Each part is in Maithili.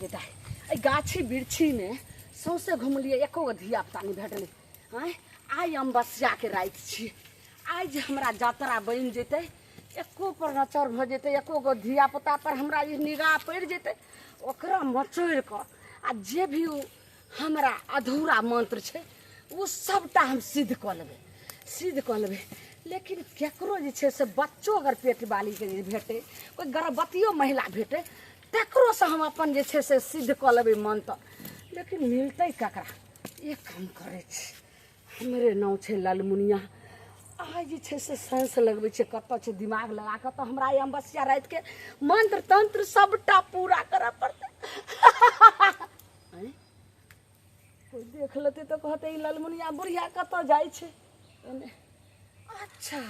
गे दाइ एहि गाछी बिरछीमे सौँसे घुमलियै एको गो धियापुता नहि भेटलै। आँय, आइ अमावस्याके राति छी, आइ जे हमरा जतरा बनि जेतै, एको पर नचर भऽ जेतै, एको गो धियापुता पर हमरा ई निगाह पड़ि जेतै, ओकरा मचोड़ि कऽ आ जे भी ओ हमरा अधूरा मंत्र छै ओ सबटा हम सिद्ध कऽ लेबै, सिद्ध कऽ लेबै। लेकिन केकरो जे छै से बच्चो अगर पेट बालीके जे भेटै, कोइ गर्भवतियो महिला भेटै, तकरोसँ हम अपन जे छै से सिद्ध कऽ लेबै मंत्र। लेकिन मिलतै ककरा? एक काम करै छी, हमरे नाम छै ललमुनिया, आइ जे छै से सेंस लगबै छै कतऽ छै, दिमाग लगा कऽ तऽ हमरा ई अमावस्या रातिके मंत्र तंत्र सबटा पूरा करऽ पड़तै। आँय, कोइ देख लेतै तऽ कहतै ई ललमुनिया बुढ़िया कतऽ जाइ छै एने। अच्छा,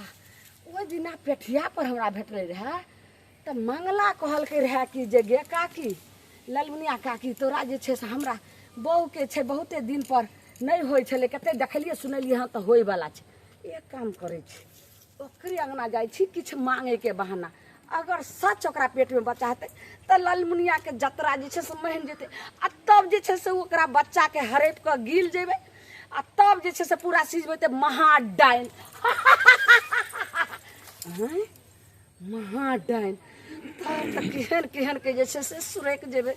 ओहि दिना पेठिया पर हमरा भेटलै रहए तऽ मंगला कहलकै रहए कि जे गे काकी, ललमुनिया काकी, तोरा जे छै से हमरा बहूके छै बहुते दिन पर नहि होइ छलै, कते देखलियै सुनलियै हँ तऽ होइवला छै। एक काम करै छी, ओकरे अङ्गना जाइ छी किछु माँगैके बहाना, अगर सच ओकरा पेटमे बच्चा हेतै तऽ ललमुनियाके जतरा जे छै से मानि जेतै, आ तब जे छै से ओकरा बच्चाके हड़पि कऽ गिल जेबै, आ तब जे छै से पूरा सिझबै तऽ महाडाइन। आँय, महाडाइन, तब तऽ केहन केहन के जे छै से सुरकि जेबै,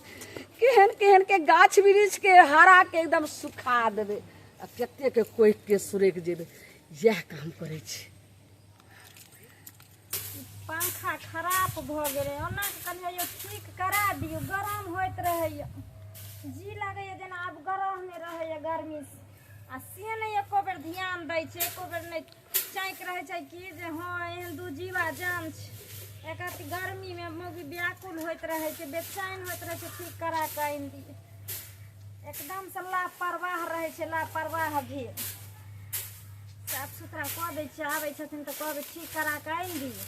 केहन केहन के गाछ वृक्षके हराके एकदम सुखा देबै, आ कतेकके कोखिके सुरकि जेबै। इएह काम करै छी। पंखा खराब भऽ गेलै, ओना कऽ कनि यौ ठीक करा दियौ, गरम होइत रहैए, जी लागैए जेना आब गरममे रहैए गर्मीसँ। आ से नहि एको बेर ध्यान दै छै, एको बेर नहि चाँकि रहै छै कि जे हँ एहन दू जीवा जान छै। एक गर्मीमे मौगी व्याकुल होइत रहै छै, बेचैन होइत रहै छै, ठीक करा कऽ आनि दियै। एकदमसँ लापरवाह रहै छै, लापरवाह भेल। साफ सुथरा कऽ दै छियै, आबै छथिन तऽ कहबै ठीक करा कऽ आनि दियौ,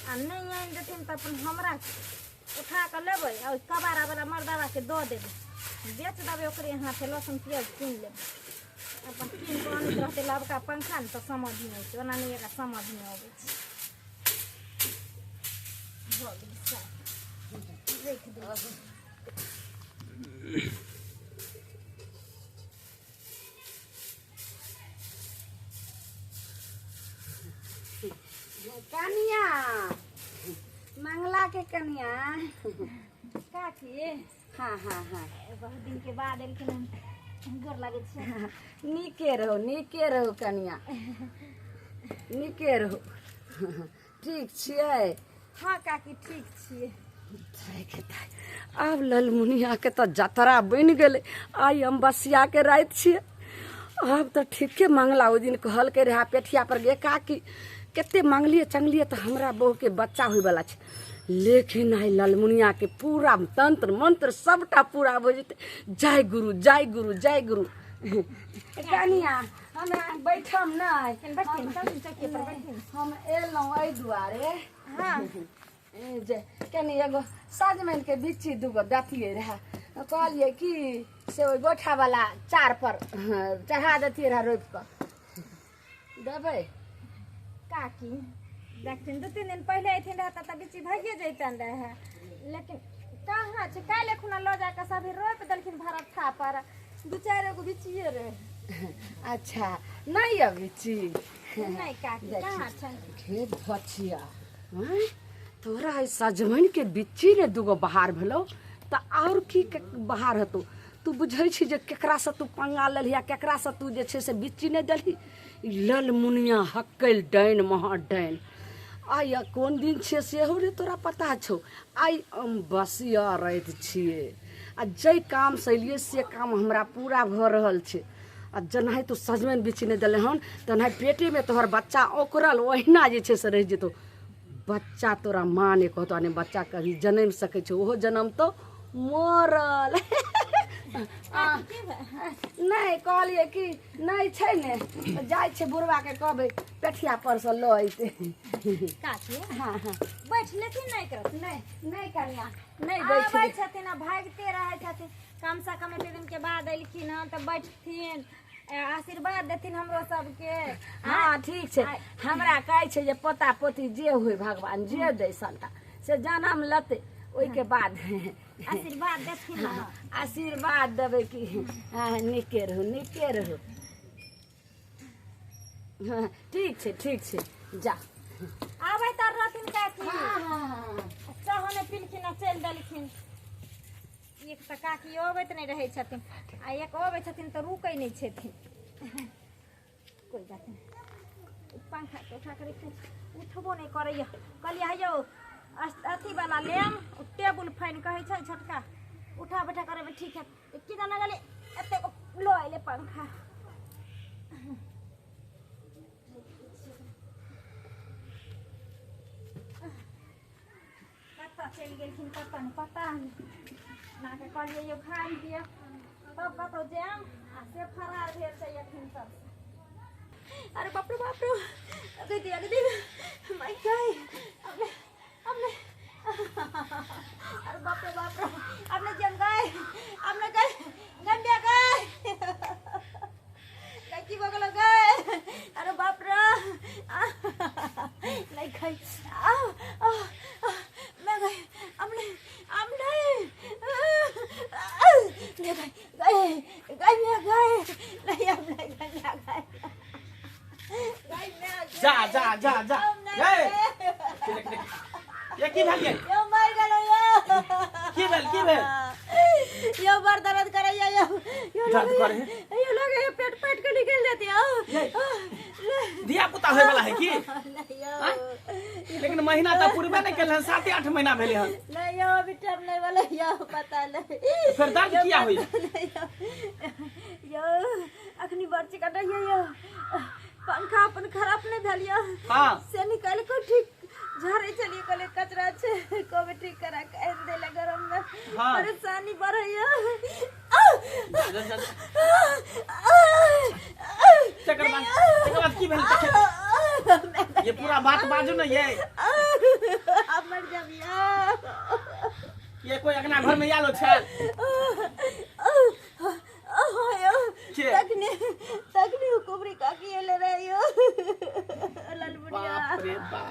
आ नहि आनि देथिन तऽ अपन हमरा उठा कऽ लेबै आ ओहि कबाड़ावला मरदाबाके दऽ देबै, बेच देबै ओकरे हाथे, लहसुन प्याज कीन लेबै। अपन कीन कऽ अनैत रहतै लबका पंखा ने तऽ समझमे औतै, ओना नहि एकरा समझमे अबै छै। भऽ गेलै साफ, राखि दै छियै। कनिया, मंगला के कनिया काकी। हाँ हाँ हाँ, बहुत दिन के बाद एलखिन हन, गोर लागै छै। नीके रहो, नीके रहो कनिया, नीके रहो। ठीक छियै? हाँ काकी, ठीक छियै। आब ललमुनियाके तऽ जतरा बनि गेलै, आइ अमावस्याके राति छियै, आब तऽ ठीके मंगला ओहि दिन कहलकै रहए पेठिया पर, गे काकी, कते मंगलियै चंगलियै तऽ हमरा बहूके बच्चा होइवला छै, लेकिन आइ ललमुनियाके पूरा तंत्र मंत्र सबटा पूरा भऽ जेतै। जय गुरु, जय गुरु, जय गुरु। कनिया, हम बैठम नहि, हम एलहुँ एहि दुआरे। हाँ, जे कनि एगो सजमनिके बिच्ची दूगो दैतियै रहए, कहलियै कि से ओहि गोइठावला चार पर चढ़ा दैतियै रहए, रोपि कऽ देबै। काकी देखथिन, 2-3 दिन पहिले अयथिन रहए तऽ बिच्ची भइए जैतनि रहए, लेकिन कहाँ छै। काल्हि एखुना लऽ जाकऽ सभी रोपि देलखिन भरट्ठा पर, 2-4 गो बिच्चिए रहै। अच्छा, नहि यऽ बिच्ची? नहि काकी, कहाँ छै। खेत बचिया, तोरा एहि सजमनिके बिच्ची ने दूगो बाहर भेलौ तऽ आओर की बाहर हेतौ? तू बुझै छी जे केकरासँ तू पंगा लेलही आ केकरासँ तू जे छै से बिच्ची नहि देलही? ई ललमुनिया हक्कैल डाइन, महा डाइन। आइ कोन दिन छियै सेहो नहि तोरा पता छौ? आइ अमावस्या राति छियै, आ जाहि कामसँ एलियै से काम हमरा पूरा भऽ रहल छै, आ जेनाहि तू सजमनि बिच्ची नहि देले हन तेनाहि पेटेमे तोहर बच्चा ओकरल ओहिना जे छै से रहि जेतौ बच्चा। तोरा माँ नहि कहतौ, आ नहि बच्चा कभी जनमि सकै छै, ओहो जनमतौ मरल। नहि कहलियै कि नहि छै ने, जाइ छै बुढ़बाके कहबै पेठिया पर से लऽ अयतै। काकी। हाँ हाँ, बैठ लेथिन, नहि करत। नहि नहि कनिया, नहि आबै बैठ छथिन आ भागिते रहै छथिन। कम से कम एते दिन के बाद एलखिन हन तऽ बैठथिन, आशीर्वाद देथिन हमरो सबके। हाँ ठीक छै, हमरा कहै छै जे पोता पोती जे होय, भगवान जे दै सन्तान से जनम लेतै, ओहिके बाद आशीर्वाद देथिन ने। आशीर्वाद देबै कि। हँ, नीके रहू, नीके रहू। हँ, ठीक छै, ठीक छै, जा। आबै तऽ रहथिन काकी। हँ, हँ, हँ। चाहो नहि पीलखिन आ चलि देलखिन। एक तऽ काकी अबैत नहि रहै छथिन आ एक अबै छथिन तऽ रुकै नहि छथिन। कोइ बात नहि। पंखा के उठा के रखने छी, उठबो नहि करैया। कहलियै हे यौ, अथी वाला लेम, टेबुल फैन कहै छै छोटका, उठा बैठा करैमे ठीक है की जाने गेलै, एतेक लऽ अयलै पंखा। कतऽ चलि गेलखिन कतऽ नहि पता नहि। नाके कहलियै यौ खाइ दिअ तब कतहु जायब, आ से फरार भेल छै एखन तक। अरे बाप रे बाप रे, अगे दे अगे दे my गए, अब अब नहीं। अरे बाप रे बाप रे, अब नहीं जम गए, अब नहीं गए, गंडिया गए, लड़की बगल गए। अरे बाप रे, नहीं खाई, आ आ मैं गई, अब नहीं, अब नहीं, नहीं गई, गए गए मैं गए, नहीं अब नहीं गए, मैं गए गए मैं। जा जा जा जा, ए ये की भेल? ये यो मर गेलो यो। की भेल, की भेल यो? बड़ दर्द करैया यो, यो। दर्द करे? यो लगे यो पेट पेट के निकल जाती यो। धिया पुता होय वाला है की? नहीं यो। लेकिन महीना तऽ पूरबे नहि केल हन, 7 8 महीना भेले हन। नहीं यो, अभी टाइम नहीं वाला यो, पता नहीं। फेर दर्द किया होई? नहीं यो, यो अखनी बर्ची कटैया यो, पंखा अपन खराब नहीं भेल यो। से निकाल के ठीक झरे चलिए, कहले कचरा छै, कोबे ठीक करा के आनि देले गरम में। परेशानी बढ़ैया। जा, जा, जा। तकर बाद की भेल? ये पूरा बात बाजू ने ये। अब मर जाब यो। ये कोई अंगना घर में आलो छै? के? तखने तखने कुबरी काकी एले रहे यो, ललमुनिया। बाप रे बाप,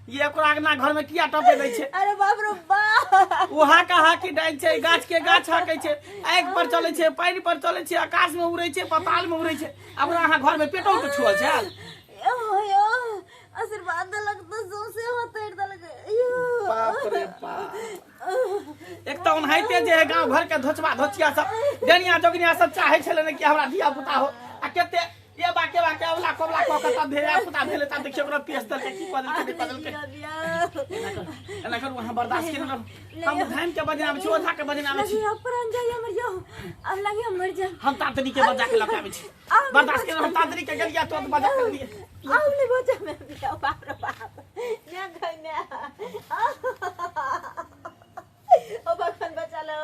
ये ओकरा अंगना घर में किया टपे दै छै? अरे बाप रे बाप। ओ हाका हाकी डाइन छै, गाछ के गाछ हाकै छै, आगि पर चलै छै, पानि पर चलै छै, आकाश में उड़ै छै, पताल में उड़ै छै। अब अहाँ घर में पेटो के छुअल छै? यो यो आशीर्वाद देलक तऽ सौंसे हतैर देलक यो। बाप रे बाप, एक तऽ ओनाहिते जे है गाँव घर के धोचबा धोचिया सब, डनिया जोगनिया सब चाहे छलै ने कि हमरा धिया पुता हो, आ कते ये बाके बाके अबला कोबला कऽ के तब धिया पुता भेलै। तब देखियौ ओकरा पेश देलकै की कऽ देलकै, नहि कऽ देलकै। एना करू, अहाँ बर्दाश्त केने रहू, हम धाम के बजना आबै छी, ओझा के बजना आबै छी। लगी प्राण जाइए मर जाओ, अब लगी हम मर जाए। हम तांत्रिक के बजा के लऽ के आबै छी। बर्दाश्त केने रहू, तांत्रिक के गेलिया तुरंत बजा के लिए। अब नहीं बचा मैं भी, बाप रे बाप, मैं गई मैं, ओ भगवान बचा लो,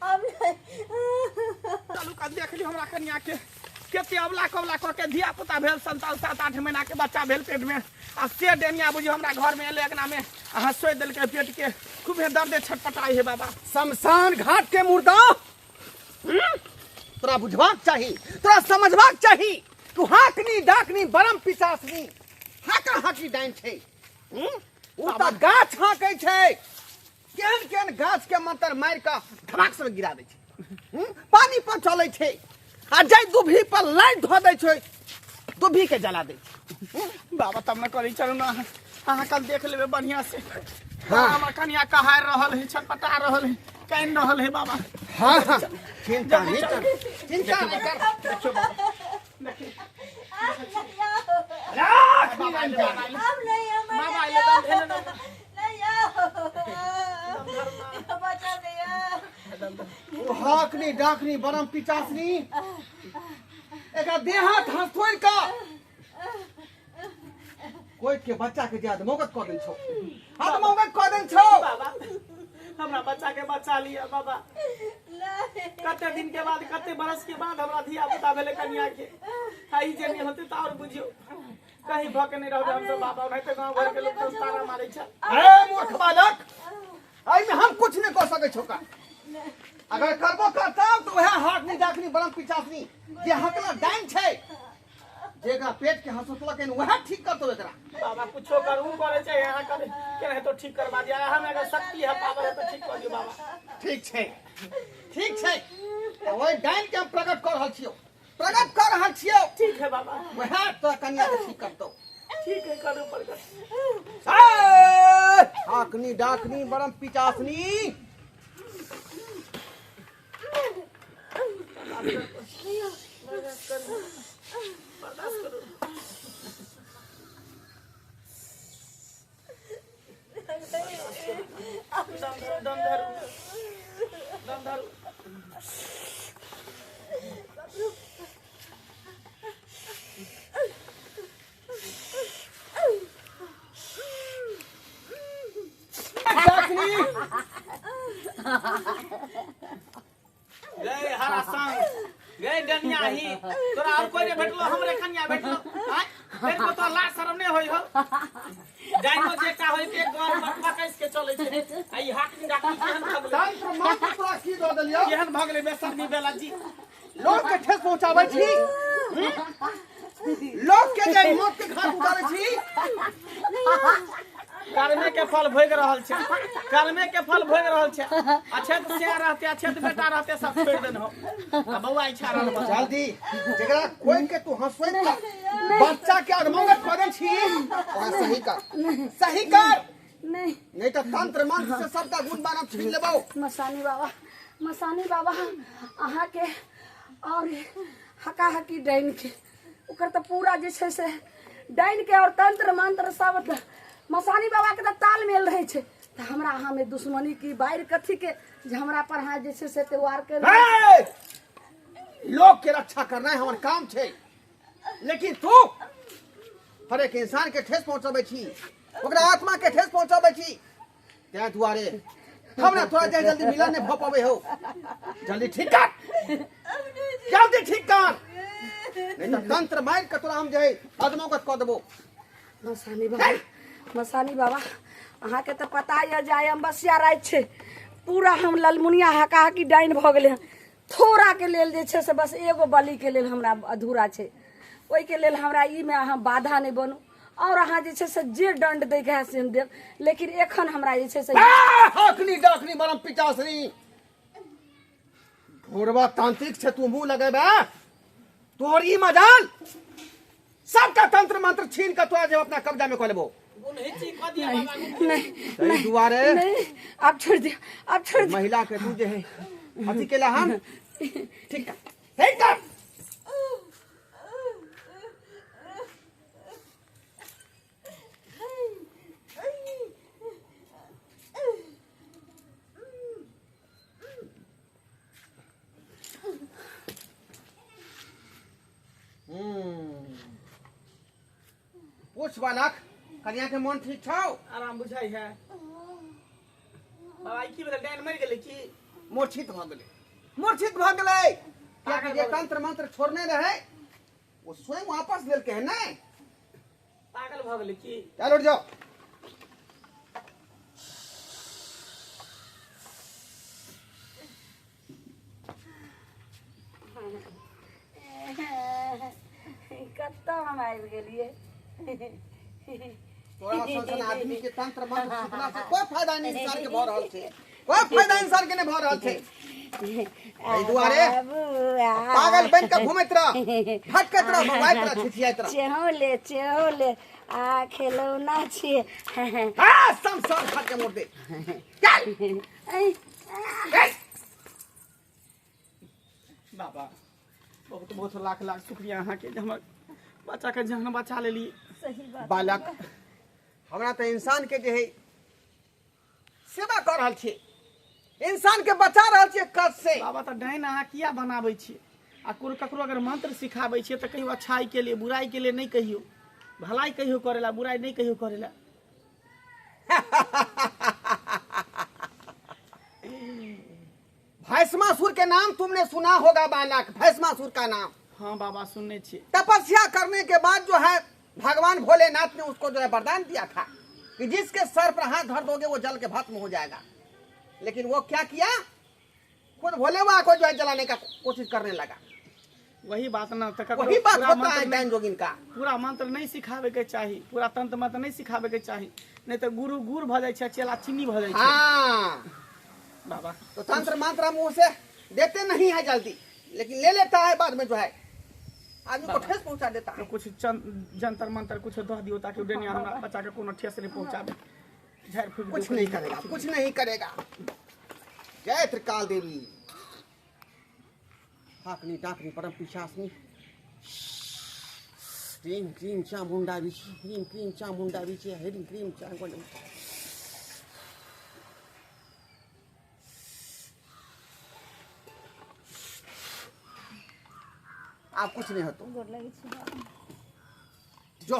अब नहीं। चलू कऽ देख लियौ हमरा कनिया के, कते अबला कबला कऽ के धिया पुता भेल, संतान 7 8 महीना के बच्चा भेल पेट में, आ से डेनिया बुझियौ हमरा घर में एलै अंगना में आ सोइ देलकै पेट के, खूबे दर्दे छटपटाइ हे बाबा। शमशान घाट के मुर्दा, हम्म? तोरा बुझबाक चाही, तोरा समझबाक चाही, तू हाकनी डाकनी बरम पिसासनी हाका हाकी डाइन छै, हम्म? उ तऽ गाछ हाकै छै, केहन केहन गाछ के मंतर मारि कऽ धमाक से गिरा दै छै, हम्म? पानी पर चलै छै आ जाहि दुभी पर लाइट धऽ दै छै दुभी के जला दै छै। बाबा, तब न करै चलू ने, अहाँ अहाँ कल देख लेबै बढ़िया से। हाँ। हमर कनिया कहार रहल है, छटपटा रहल है, कानि रहल है बाबा। हाँ हाँ, चिंता नहीं कर, चिंता नहीं कर। देखियौ बाबा, देखियौ। बाबा आइले, बाबा आइले। अब नहीं हम मर बाबा जाए। आइले, दम भेले ना। नहीं यो, बचा नहीं ओ हाकनी डाकनी बरम पिचासनी, एकरा देह हाथ हंसोड़ कऽ कोई के बच्चा के जे अधमौगत कऽ देल छौ, अधमौगत कऽ देल छौ। बाबा, हमरा बच्चा के बचा लिया बाबा। कते दिन के बाद, कते बरस के बाद हमरा धिया पुता भेलै कनिया के, आ ई जे नहि होतै तऽ आओर बुझियौ कहीं भऽ के नहि रहबै हमसब बाबा, ओनाहिते गाँव घर के लोक सब ताना मारै छै। अरे मूर्ख बालक, एहिमे हम कुछ नहीं कऽ सकै छौ का। अगर करबो करतौ तऽ वएह हाकनी डाकनी बरम पिचासनी जे हकला डाइन छै। जेकरा पेट के हंसोतलक हन वएह ठीक करतो एकरा। बाबा कुछो करू करे छै अहाँ करे केना तो ठीक करवा दिया, हम अगर शक्ति है पावर है तो ठीक कर दियो बाबा। ठीक छै ठीक छै, ओहि डाइन के हम प्रकट कर रहल छियौ, प्रकट कर रहल छियौ। ठीक है बाबा, वएह तोरा कनिया के ठीक करतो। ठीक है करू प्रकट। हाकनी डाकनी बरम पिचासनी। बर्दाश्त करू। दम धरू दम धरू दम धरू। डाकनी गए हरा संग गए डनिया ही तोरा और कोई नहीं भेटलो, हमरे कन्या भेटलो। आय फेर को तो लाज शरम नहीं होई हो, जाइनो जे का होई के गांव मटवा कैस के चलै छै। आ ई हाकनी डाकनी केहन भगलै, तंत्र मंत्र तोरा की दऽ देलियौ, केहन भगलै बेसरमी बेला जी। लोग के ठेस पहुंचाबै छी, लोग के जे मौत के घाट उतारै छी। कर्मे के फल भोग रहल छै, कर्मे के फल भोग रहल छै। अच्छे तो से रहते, अच्छे तो बेटा रहते, सब छोड़ देन हो। आ बौआ इच्छा रहल बस। जल्दी जेकरा कोई के तू हंसोइत कर बच्चा के अधमंगत कऽ दै छी, ओकरा सही कर, सही कर, नहीं नहीं तो तंत्र मंत्र से सबटा गुण बानब छीन लेबौ। मसानी बाबा, मसानी बाबा अहाँ के और हका हकी डाइन के ओकर तो पूरा जे छै से डाइन के और तंत्र मंत्र सब मसानी बाबा के तो तालमेल रहे छै, तो हमरा अहाँ में दुश्मनी की बाहर कथी के जे हमरा पर अहाँ जे छै से त्योहार के लोग के रक्षा करना हमर काम छै, लेकिन तू हर एक इंसान के ठेस पहुंचाबै छी, ओकरा आत्मा के ठेस पहुंचाबै छी, तै दुआरे हमरा थोड़ा जे जल्दी मिलन नहीं भ पाबै हो। जल्दी ठीक कर, जल्दी ठीक कर, नहीं तो तंत्र मार के तोरा हम जे अदमौगत कऽ देबो। मसानी बाबा, मसानी बाबा अहाँ के तो पता यऽ जे आइ अमावस्या राति छै, पूरा हम ललमुनिया हका हकी डाइन भऽ गेलै हन। थोड़ा के लेल जे छै से बस एगो बलि के लेल हमरा अधूरा छै, ओहिके लेल हमरा ई मे अहाँ बाधा नहि बनू, और अहाँ जे छै से जे दंड दैके है से हम देब, लेकिन एखन हमरा जे छै से हाकनी डाकनी बरम पिचासनी ढोरबा तांत्रिक छै, तू मुंह लगेबे तोहर ई मजाल सबटा तंत्र मंत्र छीन के तोरा जे अपना कब्जा में कऽ लेबो। नहीं नहीं दुआरे नहीं, आप छोड़ दिया, आप छोड़ दिया। महिला के तू जे है अथी केला हन, ठीक है ठीक है। पूछ बालक, कन्या के मन ठीक छौ? आराम बुझाइ है बाबा। की भेलै, डाइन मरि गेलै की? मूर्छित भऽ गेलै, मूर्छित भऽ गेलै। कियाकि जे तंत्र मंत्र छोड़ने रहे वो स्वयं वापस लेलकै है ने। पागल भऽ गेलै की? चल उठ जाओ। कतऽ हम आबि गेलियै? तोरा सन आदमी के तंत्र मंत्र सिखला से कोई फायदा नहीं इंसान के भऽ रहल छै, कोई फायदा इंसान के नहीं भऽ रहल छै। एहि दुआरे पागल बनि के घुमैत रह, भटकैत रह, बौआइत रह, छिछियाइत रह। चेहोले चेहोले आ खेलौना छियै। आ संसार खा के मोड़ दे। चल। चल। बाबा बहुत बहुत लाख लाख शुक्रिया अहाँके जे हमर बच्चा के जान बचा लेली। सही बात बालक, हमरा तऽ इंसान के जे है सेवा कऽ रहल छी, इंसान के बचा रहल छी कष्ट से। बाबा तऽ डाइन अहाँ किया बनाबै छियै? आ कोनो ककरो अगर मंत्र सिखाबै छियै तऽ कहियो अच्छाई के लिए बुराई के लिए नहि कहियो, भलाई कहियो करेला, बुराई नहि कहियो करेला। भस्मासुर के नाम तुमने सुना होगा बालक, भस्मासुर का नाम। हाँ बाबा सुनने छी। तपस्या करने के बाद जो है भगवान भोलेनाथ ने उसको जो है वरदान दिया था कि जिसके सर पर हाथ धर दोगे वो जल के भस्म हो जाएगा। लेकिन वो क्या किया, खुद भोले बाबा को जो है जलाने का कोशिश करने लगा। वही बात ना तऽ ककरो वही बात पूरा होता मंत्र है नहि- डाइन जोगिन का। पूरा मंत्र नहीं सिखावे के चाही, पूरा तंत्र मंत्र नहीं सिखावे के चाही, नहीं तो गुरु गुड़ भऽ जाइ छै, चेला चीनी भऽ जाइ छै। हाँ। बाबा तो तंत्र मंत्र हम उसे देते नहीं है जल्दी, लेकिन ले लेता है बाद में, जो है आदमी को ठेस पहुंचा देता तो है। कुछ जंतर मंत्र कुछ दह दियो ताकि डनिया हमरा बच्चा के कोनो ठेस नहीं पहुंचावे, झाड़ फूक कुछ दियो। नहीं करेगा, कुछ नहीं करेगा। जय त्रिकाल देवी। हाकनी डाकनी परम पिशासनी क्रीम क्रीम चामुंडा विची क्रीम क्रीम चामुंडा विची ह्रीं क्रीम चामुंडा। आप कुछ नहीं हो तो गोर लगै छी बाबा। जो।